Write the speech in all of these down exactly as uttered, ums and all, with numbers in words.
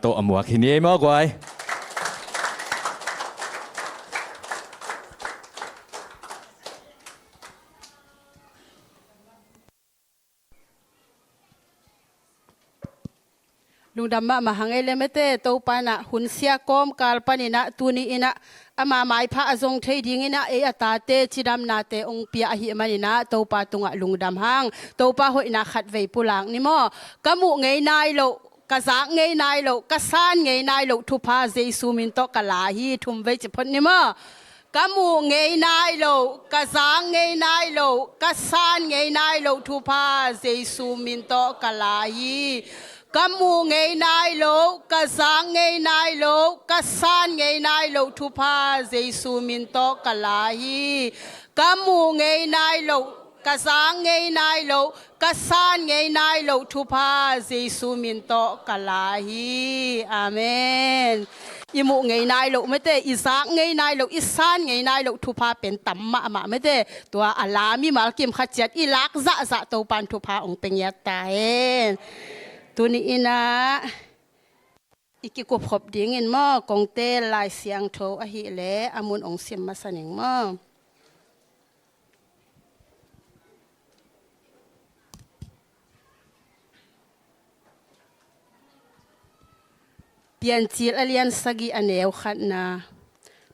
tawh a muak hi ni ei maw guai. Lungdam mahmah hang ei le mete, Topa in ah hun sia kawmkal panin ah tuni in ah ama maipha a zong thei dingin ah ei a tate cidamnate hong pia ahih manin ah Topa tungah lungdam hang. Topa hoihna khatvei pulak ni maw. Ka muh ngei nai loh, ka zak ngei nai loh, ka san ngei nai loh thupha Jesu min tawh ka la hi. Thumvei ci phot ni maw. Ka muh ngei nai loh, ka zak ngei nai loh, ka san ngei nai loh thupha Jesu min tawh ka la hi. Ka muh ngei nai loh, ka zak ngei nai loh, ka san ngei nai loh thupha Jesu min tawh ka la hi. Ka muh ngei nai loh, ka zak ngei nai loh, ka san ngei nai loh thupha Jesu min tawh ka la hi. Amen. I muh ngei nai loh mete, i zak ngei nai loh, i san ngei nai loh thupha pen tam mahmah mete. Tua a la mimal kim khat ciat i lak zahzah Topan thupha hong pia ngiat ta hen. Tuni in ah i kikup khop dingin maw, kong teel Lai Siangtho ahih leh a mun hong sim masa ning maw. Piancil a lian sagih a neu khatna.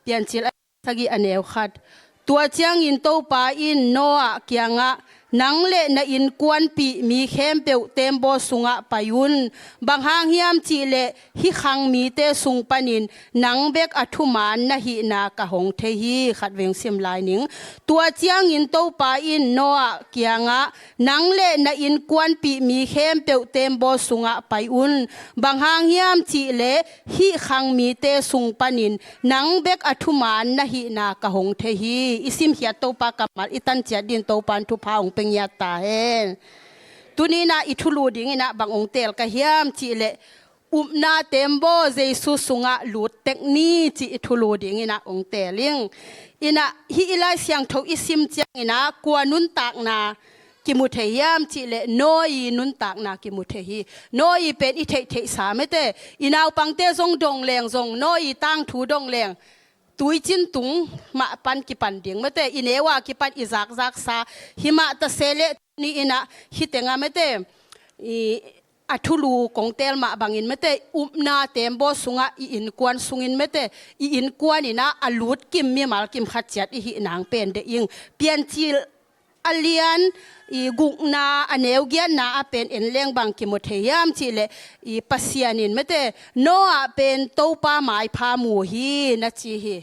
Piancil a lian sagih a neu khat. Tua ciangin Topa in Noah kiangah, "Nang le na innkuanpih mi khempeuh tembaw sungah pai un. Bang hang hiam cih leh hih khang mite sung panin nang bek a thuman na hihna ka hong thei hi." Khatvei hong sim lai ning. Tua ciangin Topa in Noah kiangah, "Nang le na innkuanpih mi khempeuh tembaw sungah pai un. Bang hang hiam cih leh hih khang mite sung panin nang bek a thuman na hihna ka hong thei hi." I simkhiat Topa kammal i tan ciat dingin Topan thupha hong pia ngiat ta hen. Tuni in ah i thulu dingin ah bang hong teel ka hiam cih leh, upna tembaw Jesu sungah lut tek ni cih i thulu dingin ah hong teel ing. In ah hih i Lai Siangtho i sim ciangin ah kua nuntakna kimu thei hiam cih leh Noah nuntakna kimu thei hi. Noah pen i theihtheihsa mete, i naupangte zong dong leng zong, Noah tangthu dong leng, tuicin tung mah pan kipan ding mete, i neu a kipan i zakzaksa hi mah ta se leh, tuni in ah hih tengah mete, i a thulu kong teel mah bangin mete, upna tembaw sungah i innkuan sungin mete, i innkuan in ah a lut kim mimal kim khat ciat i hih nang pen deih ing. Piancil a lian i gukna a neu giatna ah pen en leng bang kimu thei hiam cih leh, i Pasian in mete, "Noah pen Topa maipha mu hi," na ci hi.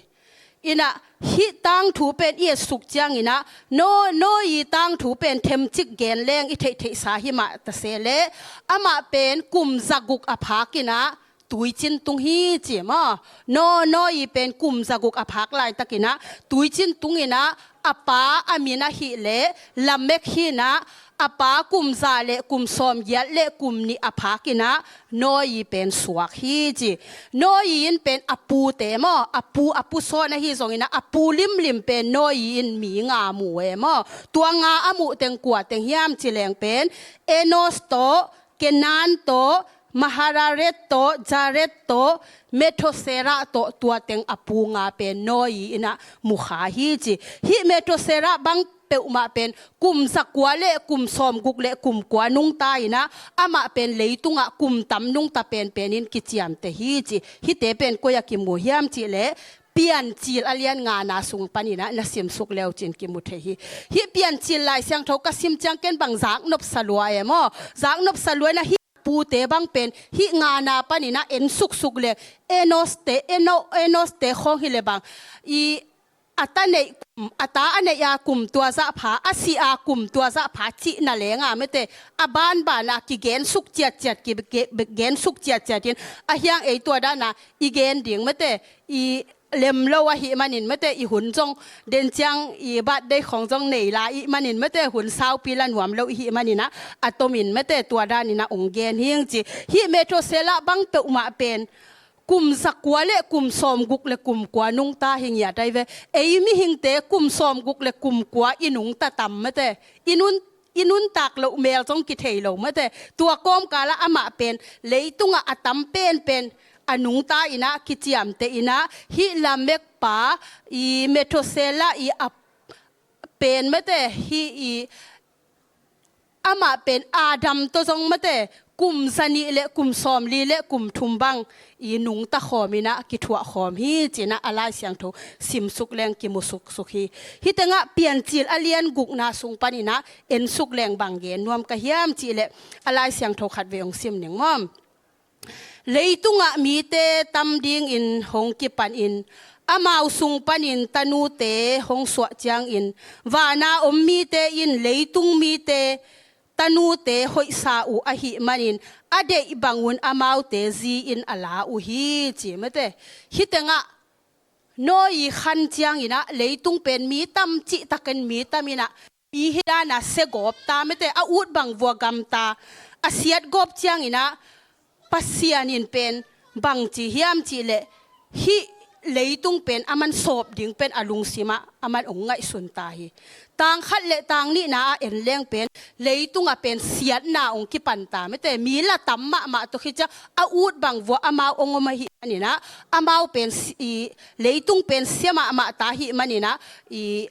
In ah hih tangthu pen i etsuk ciangin ah, No-, Noah tangthu pen themcik gen leng i theihtheihsa hi mah ta se leh, amah pen kum zaguk a phak in ah tuicin tung hi ci maw. No-, Noah pen kum zaguk a phak laitakin ah tuicin tung in ah, a pa a min ahih leh Lamek hi in ah, a pa kum za le kum sawmgiat le kum nih a phak in ah Noah pen suak hi ci. Noah in pen a pute maw, a pu, a pu sawn ahi zongin ah, a pu limlim pen Noah in mi nga mu e maw. Tua nga a muh teng kua teng hiam cih leng pen, Enosh tawh, Kenan tawh, Mahalalel tawh, Jared tawh, Methuselah tawh, tua teng a pu nga pen Noah in ah mu kha hi ci. Hih Methuselah bang peuhmah pen kum zakua le kum sawmguk le kum kua nungta in ah, amah pen leitungah kum tam nungta penpen in kiciamteh hi ci. Hihte pen koi-ah kimu hiam cih leh, Piancil a lian ngana sung panin ah na simsuk leucin kimu thei hi. Hih Piancil Lai Siangtho ka sim ciang ken bang zaknop sa lua e maw. Zaknop sa lua in ah hih pute bang pen hih ngana panin ah en suksuk leng, Enosh te, Eno-, Enosh te khawng hi leh bang, i a ta neih kum, a ta a neih a kum tua zah pha, a si a kum tua zah pha cihna leng a mete, a banban a kigen suk ciatciat, ki-, ge-, gen suk ciatciat in, a hiang ei tua dan a i gen ding mete, i lem lo ahih manin mete, i hun zong den ciang i birthday khawng zong nei lai ahih manin mete, hun saupi la nuam lo ahih manin ah, a tomin mete, tua danin ah hong gen hing ci. Hih Methuselah bang peuhmah pen kum zakua le kum sawmguk le kum kua nungta hi ngiat ai ve. Ei mihingte kum sawmguk le kum kua i nungta tam mete. I nun, i nuntak loh mel zong kithei lo mate. Tua kawmkalah amah pen leitungah a tam penpen a nungta inah kiciamteh inah hih Lamekpa i Methusela i a pen mate hih i amah pen Adam tawh zong mate kum zanih le kum sawmli le kum thum bang i nungta khawm inah kithuah khawm hi cinah a Lai Siangtho simsuk leng kimusuksuk hi. Hih tengah Piancil a lian gukna sung paninah ensuk leng bang gen nuam ka hiam cihleh a Lai Siangtho khat vei hong sim ning maw. Leitungah mite tam dingin hong kipanin amau sung panin tanute hong suah ciangin vana om mite in leitung mite tanute hoihsa uh ahih manin a deih bangun amaute zi in a la uh hi ci mate. Hih tengah Noah i khan cianginah leitung pen mi tam cihtakin mi tam inah mi hidana sia gawp ta mate a ut bang vua gam ta a siat gawp cianginah Pasian in pen bang ci hiam cihleh hih leitung pen a man sawp ding pen a lungsimah a man hong ngaihsun ta hi. Tang khat le tang nihna a en leng pen leitungah pen siatna hong kipan ta mate mi la tam mahmah tawh khit ciang a ut bang vua amau hong om ahih maninah amau pen si- i leitung pen sia mahmah ta ahih maninah i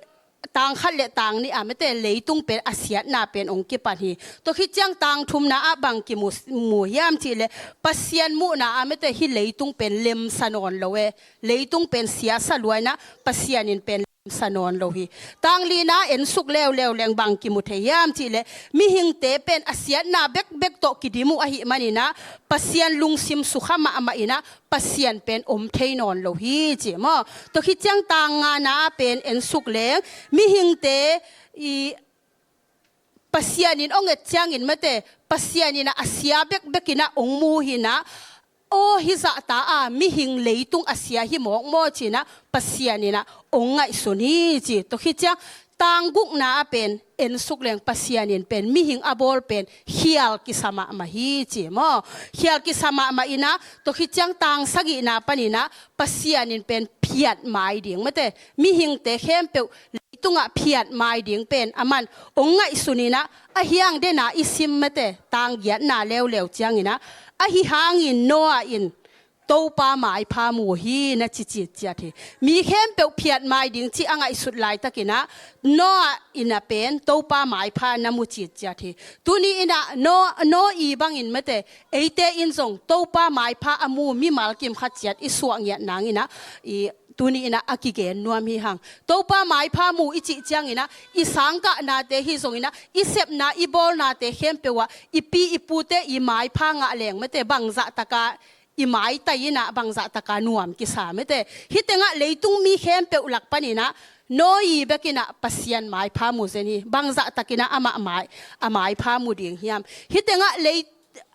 tang khat le tang nih a mate leitung pen a siatna pen hong kipan hi. Tua khit ciang tang thumna ah bang kimu mu hiam cihleh Pasian muhna a mate hih leitung pen lemsa nawn lo e. Leitung pen siasa luainah Pasian in pen lemsa nawn lo hi. Tang lina ensuk leuleu leng bang kimu thei hiam cihleh mihingte pen a siatna bekbek tawh kidim uh ahih maninah Pasian lungsim sukha mahmah inah Pasian pen om thei nawn lo hi ci maw. Tua khit ciang tang ngana ah pen ensuk leng mihingte i Pasian in hong et ciangin mate Pasian inah a sia bekbek inah hong mu hinah aw hih zahta a mihing leitung a sia hi mawk maw cinah Pasian inah hong ngaihsun hi ci. Tua khit ciang tang gukna ah pen ensuk leng Pasian in pen mihing a bawl pen khial kisa mahmah hi ci maw. Khial kisa mahmah inah tua khit ciang tang sagihna paninah Pasian in pen phiat mai ding mate mihingte khempeuh leitungah phiat mai ding pen a man hong ngaihsun inah a hiang dena i sim mate tang giatna leuleu cianginah ahi hangin Noah in Topa maipha mu hi na ci citciat hi. Mi khempeuh phiat mai ding cih a ngaihsut laitakinah Noah inah pen Topa maipha na mu citciat hi. Tuni inah Noah i bangin mate eite in zong Topa maipha a mu mimal kim khat ciat i suah ngiat nanginah i tuni inah a kigen nuam hi hang. Topa maipha mu i cih cianginah i sangkahnate hi zonginah i sepna i bawlnate khempeuh ah i pi i pute i maipha ngah leng mate bangzah taka i maitai inah bangzah taka nuam kisa mate. Hih tengah leitung mi khempeuh lak paninah Noah bekinah Pasian maipha mu zen hi. Bangzah takinah amah mai a maipha mu ding hiam. Hih tengah lei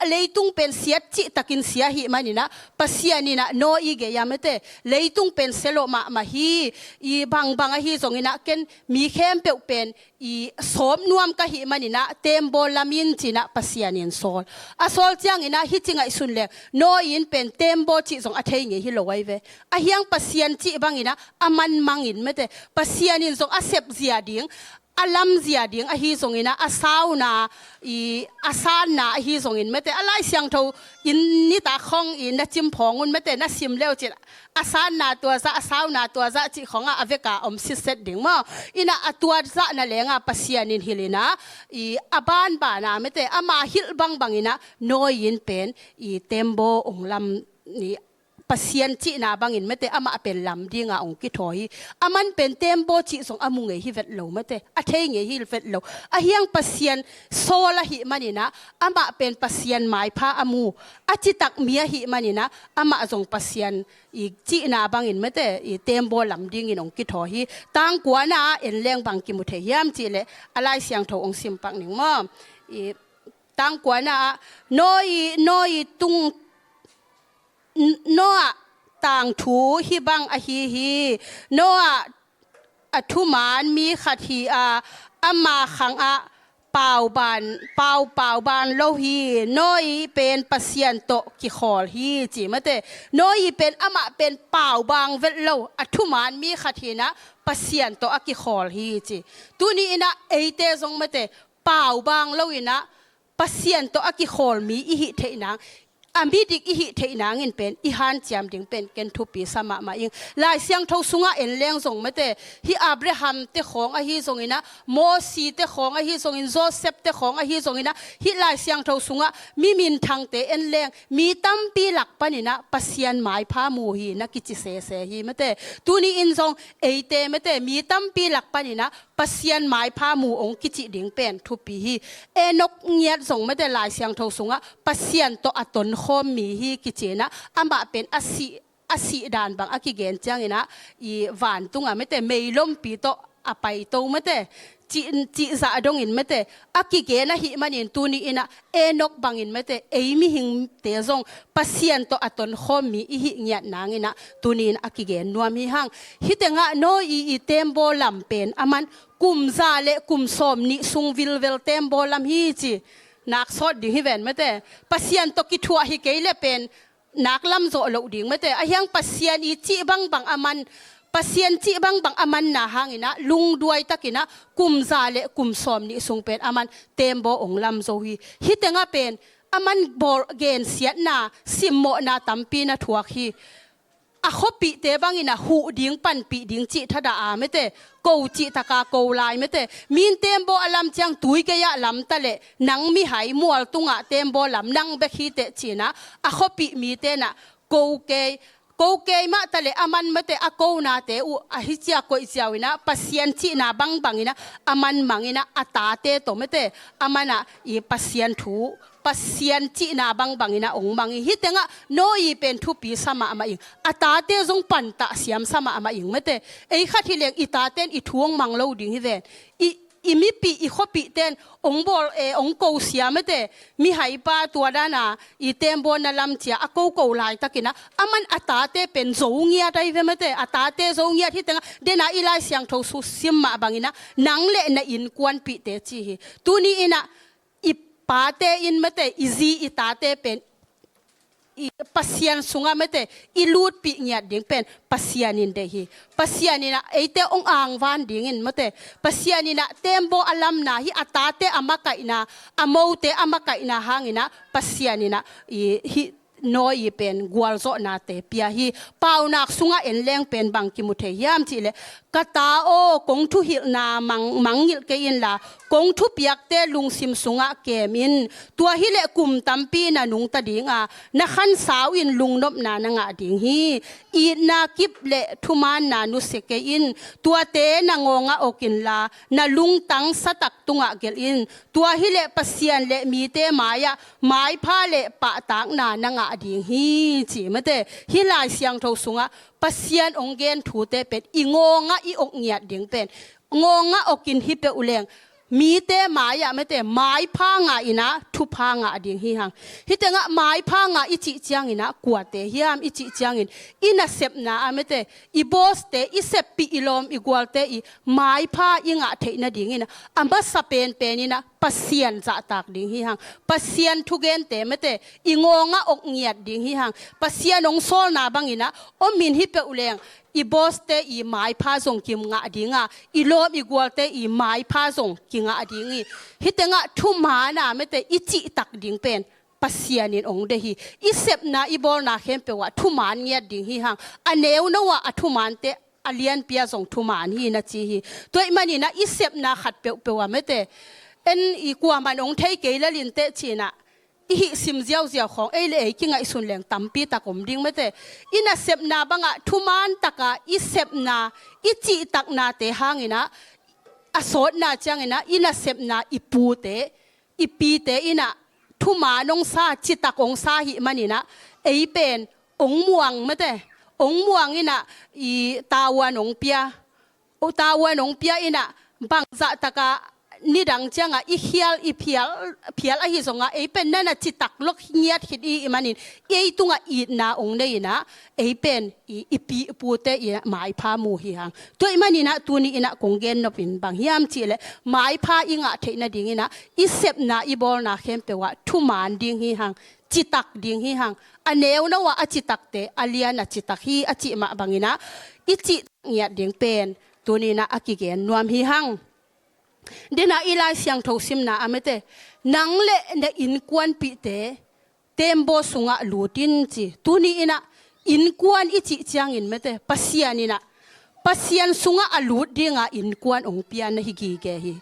leitung pen siat cihtakin sia ahih maninah Pasian inah Noah gei-ah mate leitung pen sia lawh mahmah hi. I bangbang ahi zonginah ken mi khempeuh pen i sawp nuam ka hih maninah tembaw lamin cinah Pasian in sawl. A sawl cianginah hih ci ngaihsun leng Noah in pen tembaw cih zong a thei ngei hi lo ai ve. A hiang Pasian cih banginah a manmangin mate Pasian in zong a sepzia ding a lamzia ding ahi zonginah a sauna i a sanna ahi zongin mate a Lai Siangtho in nitak khong i na cimphawng un mate na sim leucin a sanna tuazah a sauna tuazah cih khongah a veka om sitset ding maw. Inah a tuazah na lenga Pasian in hilinah i a banbana mate ama hilh bangbanginah Noah in pen i tembaw ong lam i Pasian cihna bangin mate amah pen lam dinga ong kithaw hi. A man pen tembaw cih zong a mu ngei hi vet lo mate a thei ngei hi vet lo. A hiang Pasian sawl ahih maninah amah pen Pasian maipha a mu a citak mi ahih maninah amah zong Pasian i cihna bangin mate i tembaw lam dingin ong kithaw hi. Tangkuana ah en leng bang kimu thei hiam cihleh a Lai Siangtho ong simpak ning maw. I tangkuana ah Noah i Noah i tung Noah tangthu hih bang ahi hi. Noah a thuman mi khat hi a ama khangah pauban paupauban lo hi. Noah pen Pasian tawh kikhawl hi ci mate. Noah pen amah pen paubang vet lo a thuman mi khat hinah Pasian tawh a kikhawl hi ci. Tuni inah eite zong mate pau bang lo in ah Pasian tawh a kikhawl mi i hih theih nang, a midik i hih theih nangin pen i hanciam ding pen ken thupi sa mahmah ing. Lai Siangtho sungah en leng zong mate, hih Abraham te khawng ahi zongin ah, Mosi te khawng ahi zongin, Joseph te khawng ahi zongin ah, hih Lai Siangtho sungah mi minthangte en leng, mi tampi lak panin ah Pasian maipha mu hi na kici sese hi mate. Tuni in zong eite mate, mi tampi lak panin ah Pasian maipha mu ong kici ding pen thupi hi. Enok ngiat zong mate, Lai Siangtho sungah Pasian tawh a tonkhawm mi hi kici in ah, amah pen a sih, a sih dan bang a kigen ciangin ah i vantungah mate, meilompi tawh a paito mate, cih, cih zah dongin mate, a kigen ahih manin tuni in ah Enok bangin mate, ei mihingte zong Pasian tawh a tonkhawm mi i hih ngiat nangin ah tuni in a kigen nuam hi hang. Hih tengah Noah i tembaw lam pen aman kum za le kum sawm nih sung vilvel tembaw lam hi ci nak sawt ding hi ven mate. Pasian tawh kithuah hi kei le pen nak lam zawh loh ding mate. Ahi hang Pasian i cih bangbang aman, Pasian cih bangbang aman na hangin ah lungduai takin ah kum za le kum sawm nih sung pen aman tembaw ong lam zo hi. Hih tengah pen aman bawl gensiatna, simmawhna tampi na thuak hi. A khuapihte bangin ah huh ding, panpih ding cih thadah a mate, ko cih taka ko lai mate. Min tembaw a lam ciang tui kei ah lam ta le, nang mihai mual tungah tembaw lam nang bek hi teh ci in ah, a khuapih mite in ah ko kei, ko kei mah ta le aman mate, a konate uh ahi cia koih ciau in ah Pasian cihna bangbangin ah aman mangin ah a tate tawh mate, aman ah i Pasian thu, Pasian cihna bangbangin ah ong mang hi. Hih tengah Noah i pen thupi sa mahmah ing. A tate zong pantah siam sa mahmah ing mate. Ei khat hi leng i taten i thu ong mang lo ding hi ven. I, i mipih, i khuapihten ong bawl, eh, ong ko sia mate. Mihaipa tua dana i tembaw na lam cia a ko ko laitakin ah aman a tate pen zo ngiat ahi ve mate. A tate zo ngiat. Hih tengah dena i Lai Siangtho su sim mah bangin ah nang le na innkuanpihte ci hi. Tuni in ah i pate in mate, i zi i tate pen i Pasian sungah mate, i lutpih ngiat ding pen Pasian in deih hi. Pasian in ah eite ong angvan dingin mate, Pasian in ah tembaw a lamna hih a tate a makaihna, a mote a makaihna hangin ah Pasian in ah i hih Noah i pen gualzawhnate pia hi. Paunak sungah en leng pen bang kimu thei hiam cih leh, ka ta aw, kong thuhilhna mang, mangngilh kei inla, kong thupiakte lungsim sungah kem in. Tua hi leh kum tampi na nungta ding a, na khansau in lungnopna na ngah ding hi. Itna kip le thumaanna nusia kei in. Tuate na ngawngah ok inla, na lungtang satak tungah gelh in. Tua hi leh Pasian le mite mai-ah maipha le pahtakna na ngah ding hi, ci mate. Hih Lai Siangtho sungah Pasian ong gen thute pen i ngawngah i ok ngiat ding pen, ngawngah ok in hi peuh leng mite mai-ah mate, maipha ngah in ah thupha ngah ding hi hang. Hih tengah maipha ngah i cih ciangin ah kuate hiam i cih ciangin, i nasepna ah mate, i bawste, i seppih, i lawm i gualte i maipha i ngah theih nadingin ah, a masa penpen in ah Pasian zahtak ding hi hang. Pasian thugente mate, i ngawngah ok ngiat ding hi hang. Pasian ong sawlna bangin ah om in hi peuh leng, i bawste i maipha zong kingah ding a, i lawm i gualte i maipha zong kingah ding hi. Hih tengah thumaan a mate, i cihtak ding pen Pasian in ong deih hi. I sepna i bawlna khempeuh ah thumaan ngiat ding hi hang. A neuno ah a thumaante a lianpi ah zong thumaan hi na ci hi. Tua ahih manin ah i sepna khat peuhpeuh ah mate, en i kuaman ong thei kei lel in teh ci in ah i hih sim ziauziau khawng ei le ei kingaihsun leng tampi tak om ding mate. I nasepna bangah thumaan taka i sepna, i cihtaknate hangin ah, a sawtna ciangin ah i nasepna i pute, i pite in ah thumaan ong sa, citak ong sa ahih manin ah, ei pen ong muang mate, ong muang in ah i tavuan ong pia, o tavuan ong pia in ah bangzah taka nidang ciangah i khial i phial, phial ahi zongah ei pen na na citak lok ngiat khit i hih manin ei tungah itna ong nei in ah, ei pen i, i pi i pute i maipha mu hi hang. Tua ahih manin ah tuni in ah kong gen nop in bang hiam cih leh, maipha i ngah theih nadingin ah i sepna i bawlna khempeuh ah thumaan ding hi hang, citak ding hi hang. A neuno ah a citakte a lian a citak hi a cih mah bangin ah i cihtak ngiat ding pen tuni in ah a kigen nuam hi hang. Dena i Lai Siangtho simna ah mete, nang le na innkuanpihte tembaw sungah lut in ci. Tuni inah innkuan i cih ciangin mete, Pasian inah, Pasian sungah a lut dinga innkuan hong pia na hi gige hi.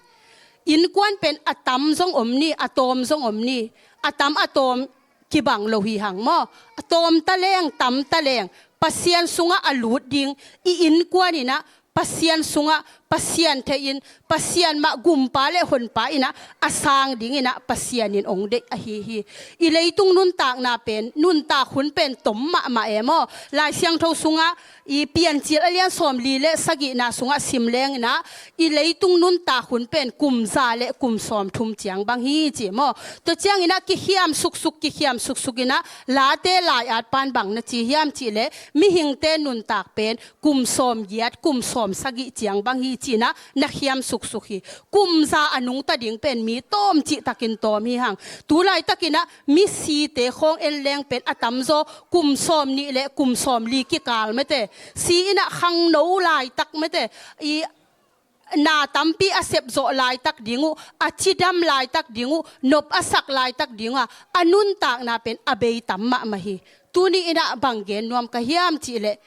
Innkuan pen a tam zong om ni, a tawm zong om ni, a tam a tawm kibang lo hi hang maw. A tawm ta leng, tam ta leng, Pasian sungah a lut ding, i innkuan inah Pasian sungah, Pasian theihin, Pasian mah gumpa le honpa inah a sang dinginah Pasian in hong deih ahi hi. I leitung nuntakna pen, nuntak hun pen tom mahmah e maw. Lai Siangtho sungah i Piancil a lian sawmli le sagihna sungah sim lenginah i leitung nuntak hun pen kum za le kum sawmthum ciang bang hi ci maw. Tua cianginah kikhiam suksuk, kikhiam suksuk inah Late lai-at pan bang na ci hiam cihleh mihingte nuntak pen kum sawmgiat, kum sawmsagih ciang bang hi cinah na khiam suksuk hi. Kum za a nungta ding pen mi tawm cihtakin tawm hi hang. Tu laitakinah misite khawng en leng pen a tamzaw kum sawmnih le kum sawmli kikal mete, si inah khangno laitak mete, i na tampi a sepzawh laitak ding uh, a cidam laitak ding uh, nop a sak laitak ding uh a, a nuntakna pen a bei tam mahmah hi. Tuni inah bang gen nuam ka hiam cihleh,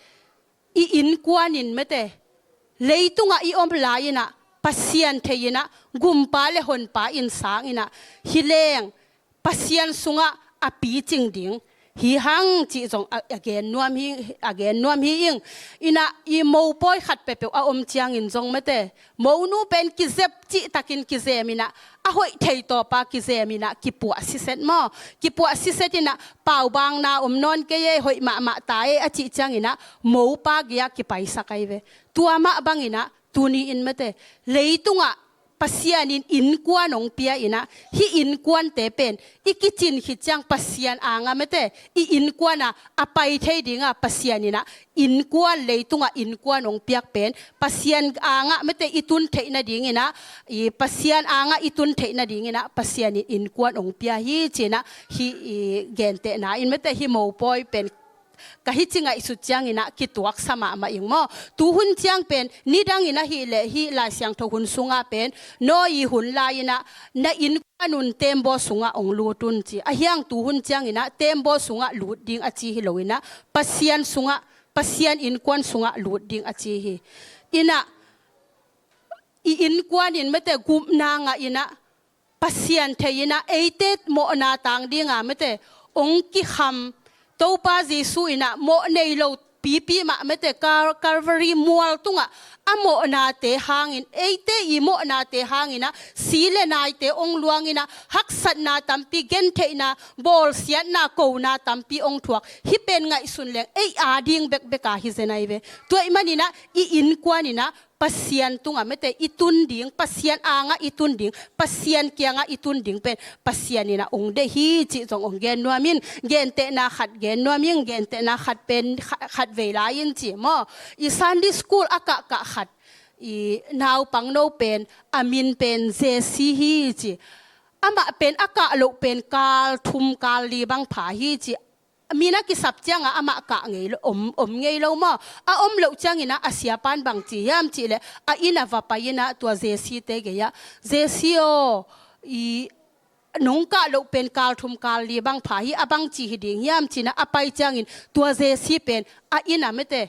i innkuan in mete, leitungah i om lai inah Pasian thei inah gumpa le honpa in sang inah hi leng Pasian sungah a picing ding hi hang cih zong a, a gen nuam hi, a gen nuam hi ing. Inah i mopawi khat peuhpeuh a om ciangin zong mete, monu pen kizep cihtakin kizem inah, a hoih thei tawpa kizem inah kipuah siset maw. Kipuah siset inah paubangna om nawn kei e, hoih mahmah ta e a cih cianginah mopa gei-ah kipaisak ahi ve. Tua mah banginah tuni in mete, leitungah Pasian in innkuan hong pia inah, hih innkuante pen i kicin khit ciang Pasian angah mete, i innkuan ah a pai thei dinga Pasian inah innkuan, leitungah innkuan hong piak pen Pasian angah mete i tun theih nadinginah, i Pasian angah i tun theih nadinginah Pasian in innkuan hong pia hi cinah hih i gentehna in mete, hih mopawi pen ka hici ngaihsut cianginah kituaksa mahmah ing maw. Tuhun ciang pen nidangin ahileh hih Lai Siangtho hun sungah pen Noah i hun lai inah na innkuan un tembaw sungah hong lut un ci. A hiang tuhun cianginah tembaw sungah lut ding a ci hi lo inah Pasian sungah, Pasian innkuan sungah lut ding a ci hi. Inah i innkuan in mete gupna ngah inah Pasian thei inah eite mawhna tang dinga mete hong kikham Topa Jesu inah mawh nei lo pipi mah mete Cal-, Calvary mual tungah a mawhnate hangin, eite i mawhnate hanginah si le naite hong luanginah haksatna tampi, gentheihna, bawlsiatna, kona tampi hong thuak. Hih pen ngaihsun leng ei a ding bekbeka hi zenai ve. Tua ih maninah i innkuan inah Pasian tungah mete i tun ding, Pasian angah i tun ding, Pasian kiangah i tun ding pen Pasian inah hong deih hi cih zong hong gen nuam in, gentehna khat gen nuam in, gentehna khat pen kha-, khat vei lai in ci maw. I Sunday school a kahkah khat i naupangno pen a min pen Jesse hi ci. Amah pen a kah loh pen kal thum kal li bang pha hi ci. Min a kisap ciangah amah kah ngei lo, om, om ngei lo maw. A om loh cianginah a siapan bang ci hiam cihleh a inn a va pai inah tua Jesse te gei-ah, Jesse aw, i nong kah loh pen kal thum kal li bang pha hi, a bang ci hi ding hiam cinah a pai ciangin tua Jesse pen a inn a mete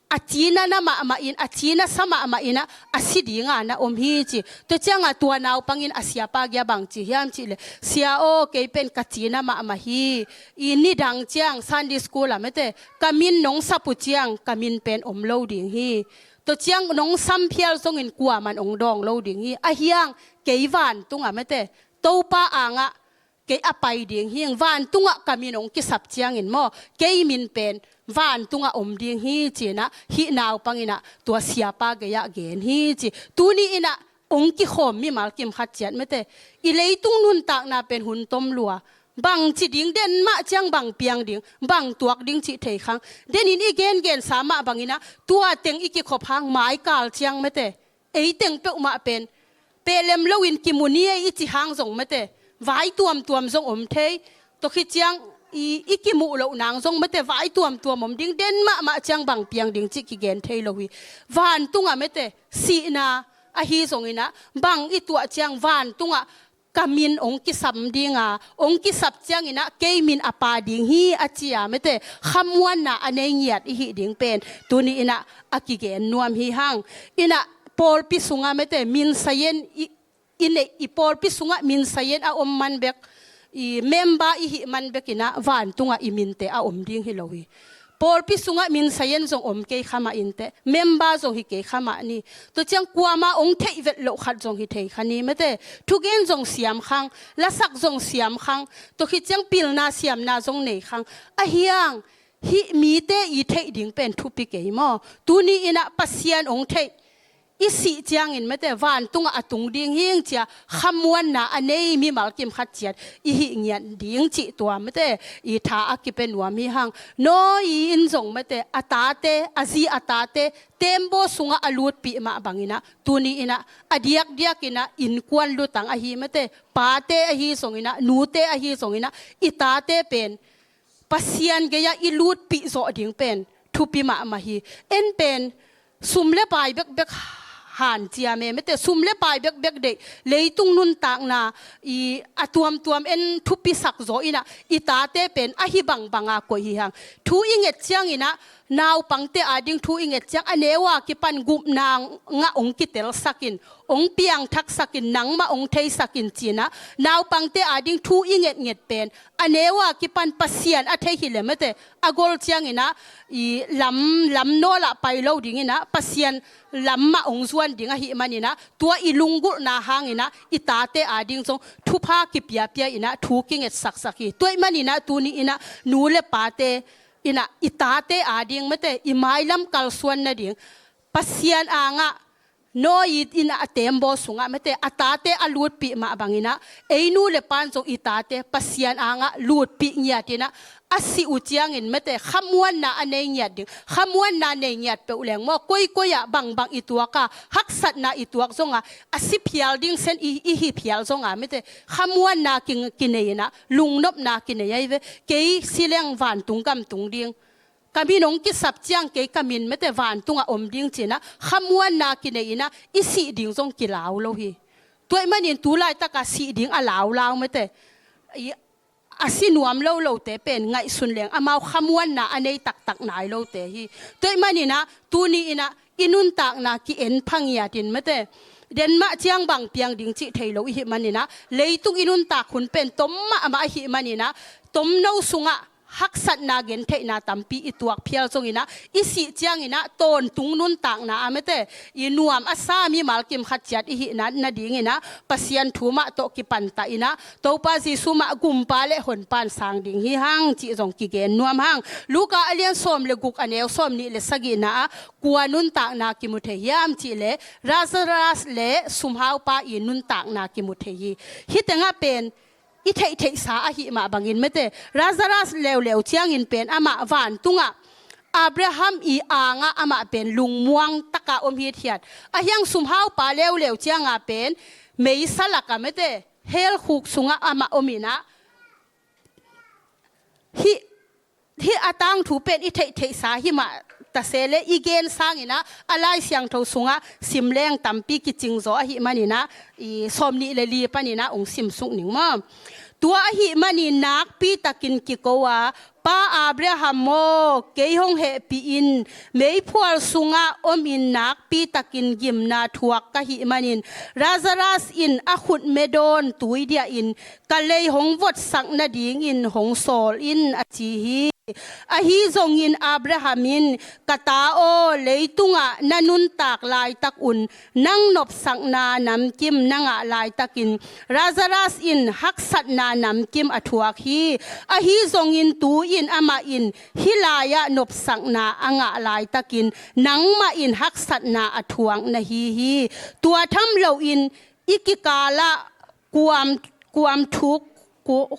a cina na mahmah in, a cina sa mahmah inah a si dinga na om hi ci. Tua ciangah tua naupang in a siapa gei-ah bang ci hiam cihleh, sia aw, kei pen ka cina mahmah hi. I nidang ciang Sunday school ah mete ka min nong sap uh ciang ka min pen om lo ding hi. Tua ciang nong sam phial zongin kuaman hong dawng lo ding hi. A hiang kei vantungah mete Topa angah kei a pai ding hing, vantungah ka min hong kisap ciangin maw, kei min pen vantungah om ding hi cinah hih naupang inah tua siapa gei-ah gen hi ci. Tuni inah hong kikhawm mimal kim khat ciat mete i leitung nuntakna pen hun tom lua. Bang ci ding, den mah ciang bang piang ding, bang tuak ding cih thei khang. Denin i gengensa mah banginah tua teng i kikhop hang maikal ciang mete ei teng peuhmah pen pehlem loin kimu ni ei i ci hang zong mete vai tuamtuam zong om thei. Tua khit ciang i, i kimuh loh nang zong mete vai tuamtuam om ding, den mahmah ciang bang piang ding cih kigen thei lo hi. Vantungah mete sihna, Ahi zongin ah bang i tuah ciang vantungah ka min hong kisam ding a, hong kisap ciangin ah kei min a pa ding hi a ci a, mate, khamuanna a nei ngiat i hih ding pen tuni in ah a kigen nuam hi hang. In ah pawlpi sungah, mate, min sayen i, i neih, i pawlpi sungah min sayen a om man bek, i member i hih man bek in ah vantungah i minte a om ding hi lo hi. Pawlpi sungah min sayen zong om kei kha mah inteh, member zong hi kei kha mah ni. Tua ciang kuamah hong theih vet loh khat zong hi thei kha ni, mate. Thugen zong siam khang, lasak zong siam khang, tua khit ciang pilna siamna zong nei khang. Ahi hang hih mite i theih ding pen thupi kei maw? Tuni in ah Pasian hong theih i sih ciangin, mate, vantungah a tung ding hi ing ci a khamuanna a nei mimal kim khat ciat i hih ngiat ding cih tua, mate, i tha a kipia nuam hi hang. Noah in zong, mate, a tate, a zi a tate tembaw sungah a lutpih mah bangin ah tuni in ah a diakdiakin ah innkuan lutang ahi, mate, pate ahi zongin ah, nute ahi zongin ah, i tate pen Pasian gei-ah i lutpih zawh ding pen thupi mahmah hi. En pen sum le pai bekbek hanciam e, mate, sum le pai bekbek deih, leitung nuntakna i a tuamtuam en thupisak zaw in ah i tate pen ahi bangbanga koih hi hang. Thu i nget ciangin ah, naupangte ading thu i nget ciang a neu a kipan gupna ngah hong kitelsakin, hong piangthaksakin, nangmah hong theisakin ci-in ah naupangte ading thu i ngetnget pen a neu a kipan Pasian a thei hi leh, mate, a gol ciangin ah i lam, lam nawl ah pai lo dingin ah Pasian lam mah hong zuan ding ahih manin ah tua i lunggulhna hangin ah i tate ading zong thupha kipiapia in ah thu kinget saksak hi. Tua ahih manin ah tuni in ah nu le pate in ah i tate ading, mate, i mailam kalsuan nading Pasian angah Noah in ah a tembaw sungah, mate, a tate a lutpih mah bangin ah ei nu le pan zong i tate Pasian angah lutpih ngiat in ah a sih uh ciangin, mate, khamuanna a nei ngiat ding. Khamuanna nei ngiat peuh leng maw, koikoi ah bangbang i tuak a, haksatna i tuak zong a, a si phial ding sen i, i hi phial zong a, mate, khamuanna ki, kinei in ah lungnopna kinei ahi ve. Kei si leng vantung gam tung ding, ka min hong kisap ciang kei ka min, mate, vantungah om ding ci-in ah khamuanna kinei in ah i sih ding zong kilau lo hi. Tua ahih manin tu laitak a sih ding a laulau, mate, i, a si nuam lo lote pen ngaihsun leng amau khamuanna a nei taktak nai lote hi. Tua ahih manin ah tuni in ah i nuntakna ki-en pha ngiat in, mate, den mah ciang bang piang ding cih thei lo i hih manin ah leitung i nuntak hun pen tom mahmah ahih manin ah tomno sungah haksatna gentheihna tampi i tuak phial zongin ah i sih ciangin ah tawntung nuntakna a, mate, i nuam a sa mimal kim khat ciat i hihna nadingin ah Pasian thu mah tawh kipantah in ah Topa Jesu mah gumpa le honpa in sang ding hi hang cih zong kigen nuam hang. Luka a lian sawm le guk, a neu sawmnih le sagihna ah kua nuntakna kimu thei hiam cih leh Lazarus le sumhaupa i nuntakna kimu thei hi. Hih tengah pen i theihtheihsa ahih mah bangin, mate, Lazarus leuleu ciangin pen amah vantungah Abraham i angah amah pen lungmuang taka om hithiat. Ahi hang sumhaupa leuleu cianga pen meisa lakah, mate, hell khuk sungah amah om in ah hih hih a tangthu pen i theihtheihsa hi mah ta se leh i gen sangin ah a Lai Siangtho sungah sim leng tampi kicing zaw ahih manin ah i sawmnih le li panin ah hong sim suk ning maw. Tua ahih manin nakpi takin kiko a, Pa Abraham aw, kei hong hehpih in, meiphual sungah om in nakpi takin gimna thuak ka hih manin Lazarus in a khutme dawn tui diahin ka lei hong votsak nadingin hong sawl in, a ci hi. Ahi zongin Abraham in, ka ta aw, leitungah na nuntak laitak un nang nopsakna namkim na ngah laitakin Lazarus in haksatna namkim a thuak hi. Ahi zongin tu-in amah in hih lai-ah nopsakna a ngah laitakin nangmah in haksatna a thuak na hi hi. Tua tham loin i kikalah kuam, kuam thuk, ku-,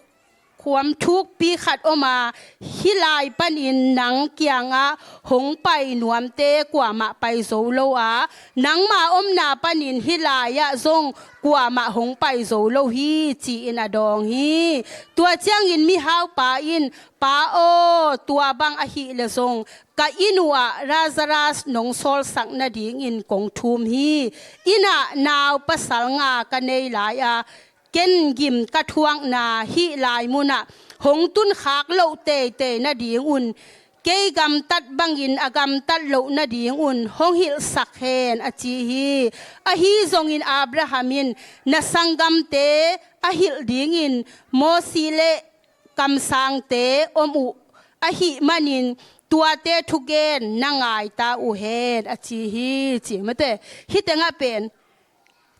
khuam thukpi khat om a, hih lai panin nang kiangah hong pai nuamte kuamah pai zo lo a, nangma omna panin hih lai-ah zong kuamah hong pai zo lo hi, ci-in a dawng hi. Tua ciangin mihaupa in, Pa aw, tua bang ahih leh zong ka inn uhah Lazarus nong sawlsak nadingin kong thum hi. Innah nau pasal nga ka nei lai a, ken gim ka thuakna hih lai munah hong tunkhak loh teitei nadingun, kei gamtat bangin a gamtat loh nadingun hong hilhsak hen, a ci hi. Ahi zongin Abraham in, na sanggamte a hilh dingin Mosi le kamsangte om uh ahih manin tuate thugen na ngaita uh hen, a ci hi, ci mate. Hih tengah pen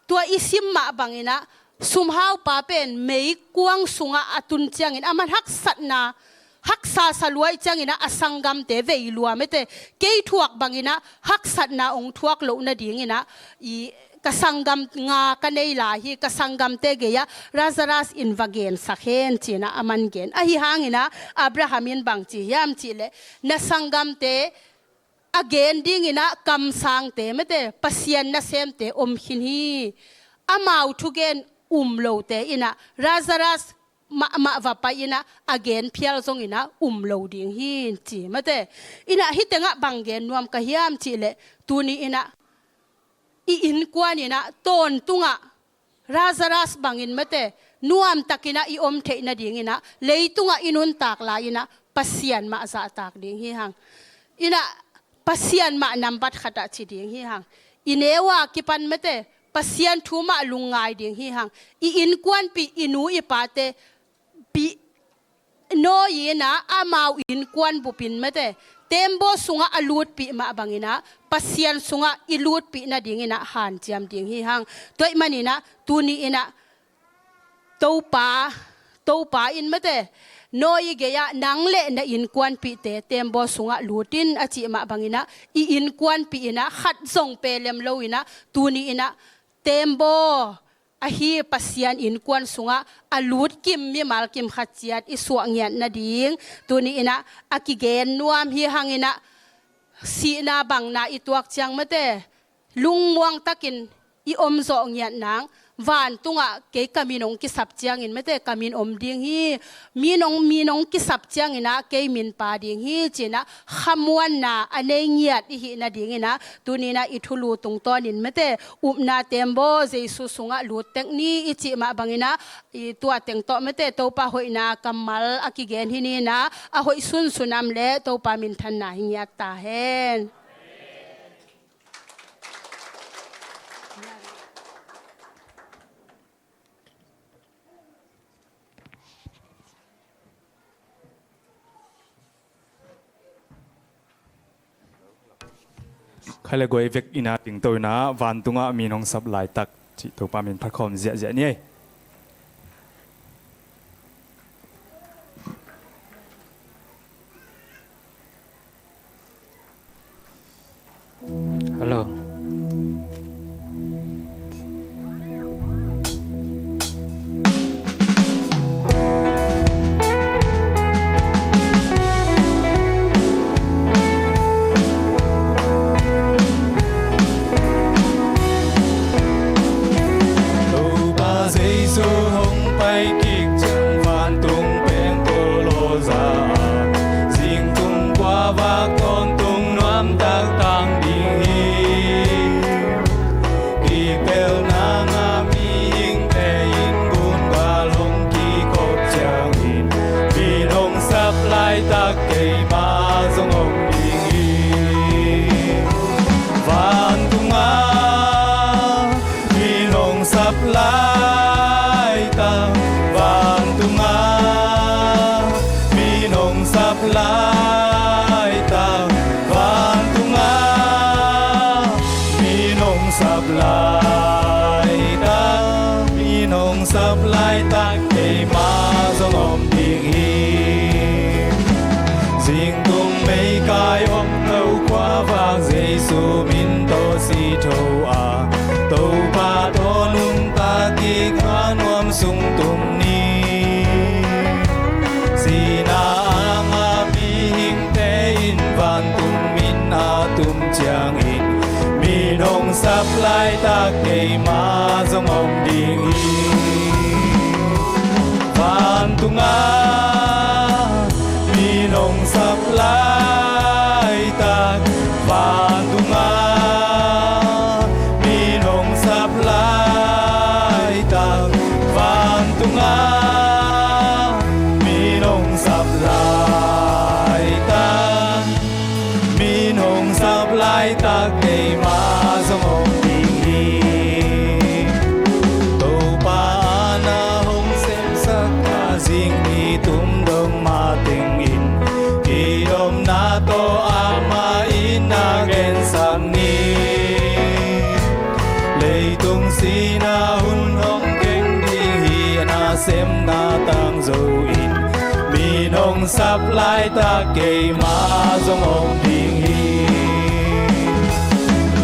tua i sim mah banginah sumhaupa pen meikuang sungah a tun ciangin a man haksatna, haksa saluai cianginah a sanggamte vei lua mate. Kei thuak banginah haksatna ong thuak loh nadinginah i ka sanggam nga ka nei lai hi, ka sanggamte gei-ah Lazarus in va gensak hen, cinah a man gen. Ahi hanginah Abraham in bang ci hiam cihleh, na sanggamte a gen dinginah kamsangte mate, Pasian nasemte om khin hi. Amau thugen um lote innah Lazarus mahmah va pai innah a gen phial zonginah um lo ding hi, ci mate. Innah hih tengah bang gen nuam ka hiam cihleh, tuni innah i innkuan innah tawntungah Lazarus bangin mate, nuamtakinah i om theih nadinginah leitungah i nuntak lai innah Pasian mah zahtak ding hi hang. Innah Pasian mah nambat khatah ci ding hi hang. I neu a kipan mate, Pasian thu mah lungngai ding hi hang. I innkuanpih i nu i pate pih nawi innah amau innkuan bupin mate, tembaw sungah a lutpih mah banginah Pasian sungah i lutpih nadinginah hanciam ding hi hang. Tua ahih maninah tuni innah Topa, Topa in mate, nawi gei-ah nang le na innkuanpihte tembaw sungah lut in, a cih mah banginah i innkuanpih innah khat zong pelem lo innah tuni innah tembaw ahi Pasian innkuan sungah a lutkim mimal kim khat ciat i suah ngiat nading tuni innah a kigen nuam hi hanginah, sihna bangna i tuak ciang mate, lungmuang takin i om zawh ngiat nang, vantungah kei ka min hong kisap ciangin mate, ka min om ding hi. Min hong, min hong kisap cianginah kei min pa ding hi, cinah khamuanna a nei ngiat i hih nadinginah tuninah i thulu tungtawnin mate, upna tembaw Jesu sungah lut tek ni i cih mah banginah, i tua teng tawh mate, Topa hoihna kammal a kigen hi ninah, a hoih sunsun am le Topa minthanna hi ngiat ta hen. Khai le guai vek innah dingto innah, vantungah min hong sap laitak cih Topa min phatkhawm ziahziah ni ei. Hello. Topa Jesu hong pai kik ciang vantung peng tolawza, zingtung kua vak tawntung nuamtak tang ding hi. Kipelh nanga mihingte in gun gal hong kikhop ciangin, min hong sap laitak keimah zong om ding hi. Vantungah min hong sap laitak, vantungah min hong sap laitak, vantungah min hong sap laitak, min hong sap laitak keimah zong om ding hi. Zingtung meikai om tho kua vak Jesu min tawh si tho a, Topa tawh nungta kik a nuam sung tung ni. Ciangin mi nong sap laitak keimah zong om ding hi. Vantungah mi nong sap laitak, vantungah mi nong sap laitak, vantungah mi nong sap laitak, mi nong sap laitak keimah zong om ding hi. Topa na hong semsak a zing ni tum dong matengin, kidopna tawh amah in na gensak ni. Leitung sina hun hong keng ding hi, a nasemna tangzo in mi nong sap laitak keimah zong om ding hi.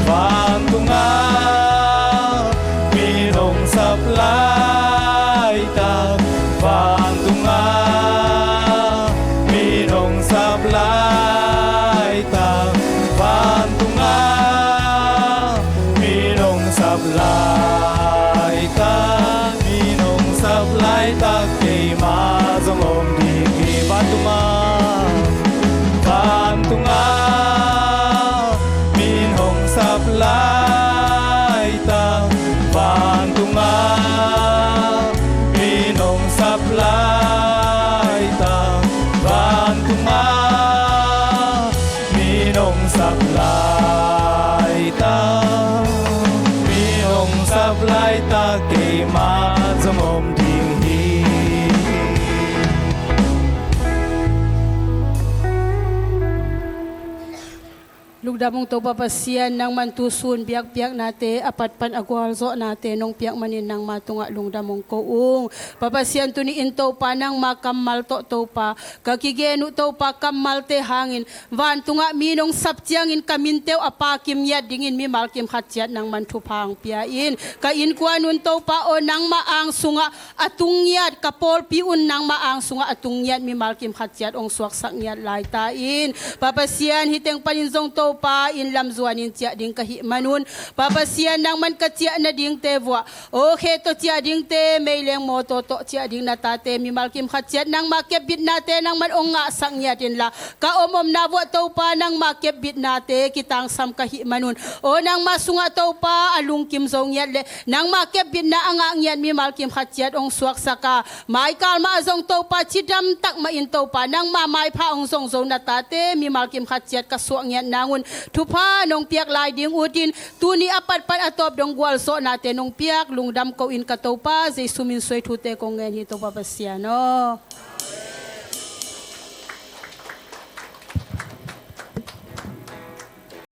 Vantungah mi nong sap laitak, vantungah mi nong sap laitak, vantungah mi nong sap laitak, mi nong sap laitak keimah zong om ding hi. Vantungah, vantungah mi nong sap laitak, vantungah mi nong sap laitak, vantungah mi nong sap laitak, mi nong sap laitak keimah zong om ding hi. Lungdam ung Topa Pasian, nangman tusun biakpiaknate a pat pan a gualzawhnate nong piak manin nangma tungah lungdam ung ko ung. Pa Pasian, tuni in Topa nangma kammal tawh Topa ka kigen uh Topa, kammalte hangin vantungah mi nong sap ciangin ka minteuh a pakim ngiat dingin mimal kim khat ciat nangman thupha hong pia in. Ka innkuan un Topa aw, nangma ang sungah a tung ngiat, ka pawlpi un nangma ang sungah a tung ngiat mimal kim khat ciat hong suaksak ngiat lai ta in. Pa Pasian, hih teng panin zong Topa inn lam zuanin ciah ding ka hih manun, Pa Pasian, nangman ka ciah nadingte vuah, aw khe tawh ciah dingte, meileng mawtaw tawh ciah ding na tate mimal kim khat ciat nangma kepbitnate nangman hong ngahsak ngiat inla, ka om omna vuah Topa nangma kepbitnate kitangsam ka hih manun, aw nangma sungah Topa a lungkim zo ngiat leh nangma kepbitna a ngah ngiat mimal kim khat ciat hong suaksak a, maikal mah a zong Topa cidam tak mahin Topa nangma maipha hong zong zo na tate mimal kim khat ciat ka suah ngiat nangun thupha nong piak lai ding utin, tuni a pat pan a tawp dong gualzawhnate nong piak lungdam ko in ka Topa, Jesu min suai thute kong ngen hi Topa Pasian aw.